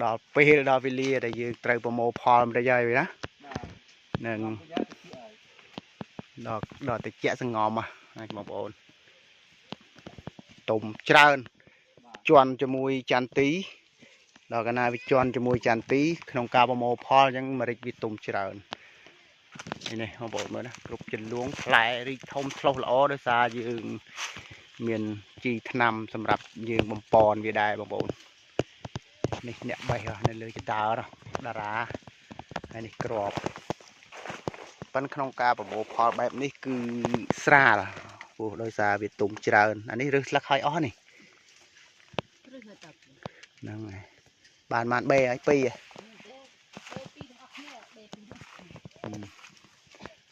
ដល់ពេលដល់វេលាដែលយើងត្រូវប្រមូលផលម្រេចហើយណានឹងដល់ដល់តិចសងំណាបងប្អូនទុំច្រើនជន់ជាមួយចន្ទីដល់កាលណាវាជន់ជាមួយចន្ទីក្នុងការប្រមូលផលអញ្ចឹងម្រេចវាទុំច្រើននេះបងប្អូនមើលណាគ្រប់ចលួងផ្លែរីកធំឆ្លុះល្អដោយសារយើងមានជីថ្នាំសម្រាប់យើងបំពន់វាដែរបងប្អូននេះអ្នកបេះនៅលើចដើតារាហើយនេះក្របប៉ិនក្នុងការប្រមូលផលបែបនេះគឺស្រាលព្រោះដោយសារវាទុំច្រើនអានេះរើសស្លឹកហើយអស់នេះហ្នឹងហើយបានបានបេហើយពីរ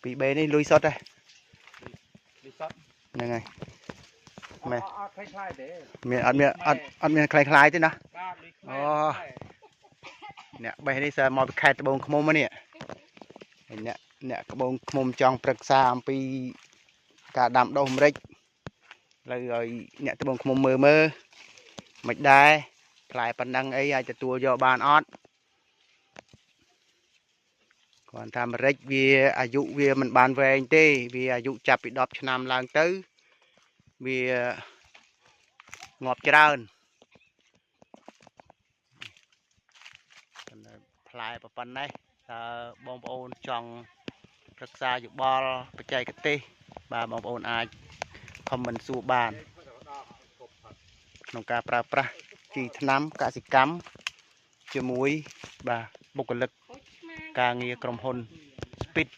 ពីរបេនេះលុយសុតហ៎លុយសុតហ្នឹងហើយមែន អត់คล้ายៗទេ មានអត់មានអត់អត់មានคล้ายៗទេណា បាទលុយ អូអ្នកបេះនេះសើមកពីខេត្តត្បូងឃ្មុំនេះហើយអ្នកអ្នកត្បូងឃ្មុំចង់ប្រឹក្សាអំពីការដាំដុះម្រេចលើឲ្យអ្នកត្បូងឃ្មុំមើលមើលមិនដែរផ្លែប៉ុណ្ណឹងអីអាចទទួលយកបានអត់គាត់ថាម្រេចវាអាយុវាមិនបានវែងទេវាអាយុចាប់ពី10ឆ្នាំឡើងទៅវាងាប់ច្រើនផ្លែប៉ុណ្ណេះតើបងប្អូនចង់ប្រឹក្សាយោបល់បច្ចេកទេសបាទបងប្អូនអាច comment សួរបានក្នុងការប្រើប្រាស់ជីថ្នាំកសិកម្មជាមួយបាទបុគ្គលិកការងារក្រុមហ៊ុន Speed